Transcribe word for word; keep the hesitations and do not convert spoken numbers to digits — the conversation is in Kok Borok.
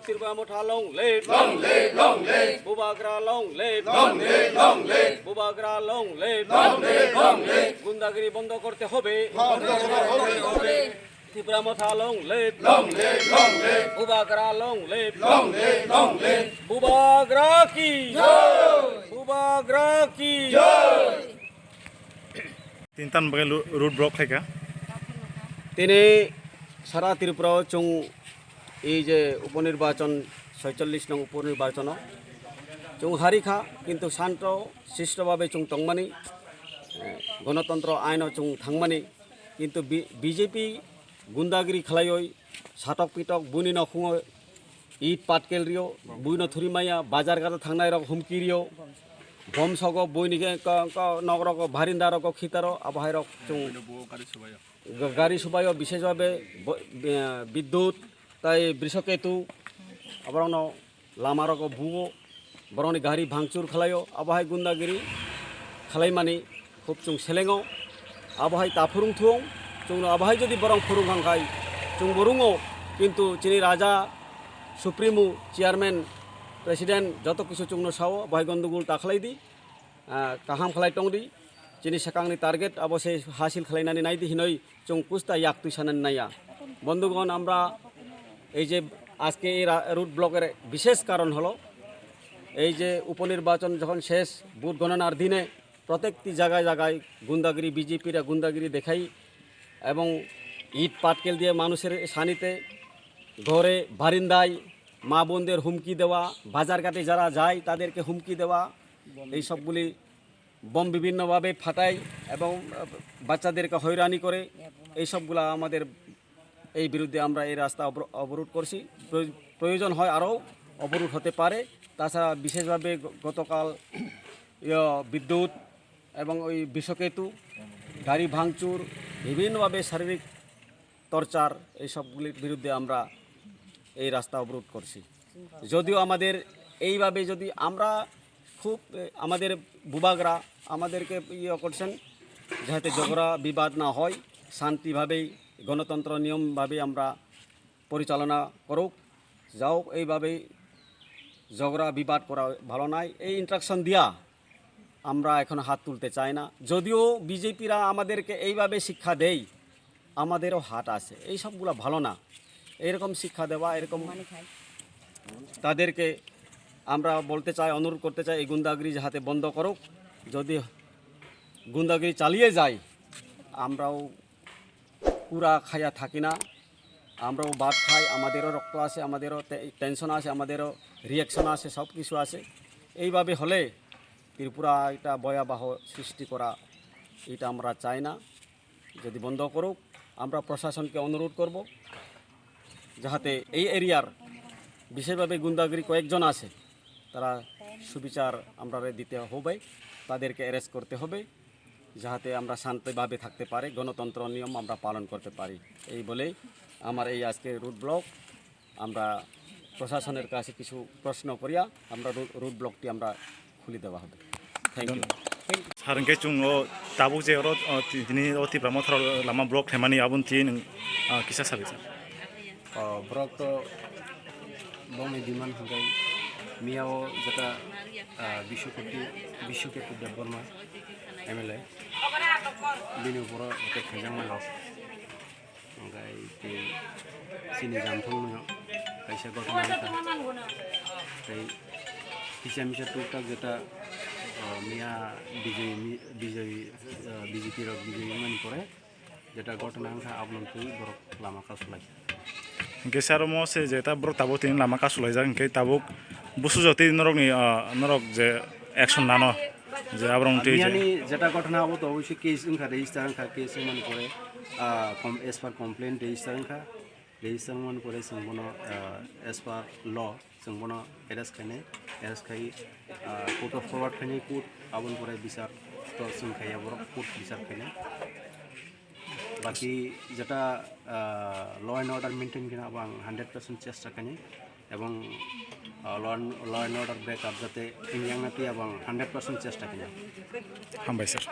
Tipra Motha long live, long live, long live. Bubagra long live, long live, long live. Bubagra long live, long live, long live. গুন্ডাগিরি বন্ধ করতে হবে, বন্ধ করতে হবে। Tipra Motha long live, long live, long live. Bubagra long live, long live, long live. Bubagra ki Joy. Bubagra ki Joy. Tintan bagwi lu-, road block khaikha. Tini sara Tripura o chwng ei je uponirbachan, soicholish nong uponirbachan o chwng harikha, kintu shanto shisto babe chwng tongmani, eh, gonotontro aino chwng thangmani, kintu B-, B J P gundagiri khlaioi satok pitok buini nokhungo it patkel rio, buino thuri maya, bazar gata thangnai rok humki rio, bom sogo buini ke ko, ko, nok rok barinda rok khitaro, abo hai rok chwng ga-, gari subaio bishesh babe bo-, be-, bidyut tai brishoketu aborokno lama rogo buo, borokni gari bhangchur khlaio, abo hai gundagiri khlaimani khub chwng selengo, abo hai taphurung thuong, chwngno abo hai jodi borok phurung hangkhai chwngbo rungo, kintu chini raja, supremo, chairman, president joto kisu chwngno sao, abo hai gondogol ta khlai di, ah, kaham khlai tong di, chini swkangni target abo se hasil khlainani nai di hinoi chwng kusta yak twi sanani naiya. বন্ধুগণ, আমরা এই যে আজকে এই রা-, রোড ব্লকের বিশেষ কারণ হলো এই যে উপনির্বাচন যখন শেষ, ভোট গণনার দিনে প্রত্যেকটি জায়গায় জায়গায় গুন্ডাগিরি, বিজেপিরা গুন্ডাগিরি দেখাই এবং ইট পাটকেল দিয়ে মানুষের সানিতে ঘরে বারিন্দায় মা বোনদের হুমকি দেওয়া, বাজারঘাটে যারা যায় তাদেরকে হুমকি দেওয়া, এই সবগুলি বোম বিভিন্নভাবে ফাটায় এবং, আহ, বাচ্চাদেরকে হয়রানি করে। এই সবগুলা আমাদের, এই বিরুদ্ধে আমরা এই রাস্তা অবর-, অবরোধ করছি। প্রয়-, প্রয়োজন হয় আরও অবরোধ হতে পারে। তাছাড়া বিশেষভাবে গ-, গতকাল, ইয়ে, বিদ্যুৎ এবং ওই বিষকেতু, গাড়ি ভাঙচুর, বিভিন্নভাবে শারীরিক টর্চার, এই সবগুলির বিরুদ্ধে আমরা এই রাস্তা অবরোধ করছি। যদিও আমাদের এইভাবে যদি আমরা খুব, এ, আমাদের বুবাগরা আমাদেরকে ইয়ে করছেন, যাতে ঝগড়া বিবাদ না হয়, শান্তিভাবেই গণতন্ত্র নিয়মভাবে আমরা পরিচালনা করুক। যাও, এইভাবেই ঝগড়া বিবাদ করা ভালো নয়। এই ইনস্ট্রাকশন দিয়া আমরা এখন হাত তুলতে চাই না। যদিও বিজেপিরা আমাদেরকে এইভাবে শিক্ষা দেয়, আমাদেরও হাত আছে, এই সবগুলা ভালো না। এইরকম শিক্ষা দেওয়া, এরকম তাদেরকে আমরা বলতে চাই, অনুরোধ করতে চাই, এই গুন্ডাগিরি যাতে বন্ধ করুক। যদি গুন্ডাগিরি চালিয়ে যায়, আমরাও কুড়া খাইয়া থাকি না, আমরাও ভাত খাই, আমাদেরও রক্ত আছে, আমাদেরও টে-, টেনশন আছে, আমাদেরও রিয়াকশন আছে, সব কিছু আছে। এইভাবে হলে ত্রিপুরা একটা ভয়াবহ সৃষ্টি করা, এটা আমরা চাই না। যদি বন্ধ করুক, আমরা প্রশাসনকে অনুরোধ করব যাতে এই এরিয়ার বিশেষভাবে গুন্ডাগিরি কয়েকজন আছে, তারা সুবিচার আমরারে দিতে হবে, তাদেরকে অ্যারেস্ট করতে হবে, যাতে আমরা শান্তভাবে থাকতে পারি, গণতন্ত্র নিয়ম আমরা পালন করতে পারি। এই বলেই আমার এই আজকে রোড ব্লক, আমরা প্রশাসনের কাছে কিছু প্রশ্ন করিয়া আমরা রোড, রোড ব্লকটি আমরা খুলে দেওয়া হবে। Thank you. Sir, hwnkhe chwng o tabuk je oro, o, ti-, tini o Tipra Motharo lama block khlaimani aboni twi nwng, ah, kisa sabi sir. O, borok to bongni demand hwnkhe miyao jeta, ah, Bishukoti, Bishuketu Debbarma M L A, bini uporo attack khaijakmani. Hwnkhe tei chini Jamthungno kaisa ghotona wngkha. Tei kisa misa tuktak jeta, o, miya bijoy mi-, bijoy, o, B J P rok bijoy wngmani pore jeta ghotona wngkha, abono twi borok lama kasu lai. Hwnkhe sir, omo se jeta borok tabuk tini lama kasu laijak, hwnkhe tabuk busu jotwi norokni, o, norok je action nano. Je aborok wngtwi je. Miyani jeta ghotona abo to obviously case wngkha, register wngkha, case wngmani pore, ah, com-, as per complaint register wngkha, register wngmani pore chwng bono, ah, as per law chwng bono arrest khainai, arrest khai, ah, court of forward khainai, court aboni pore bichar to chwng khaiya borok court bichar khainai. Baki jeta, ah, law and order maintain khe abo ang hundred percent chesta khainai. Ebong, ah, law and, law and order backup jate wngya wngna twi abo ang hundred percent chesta khainai. Hambai sir.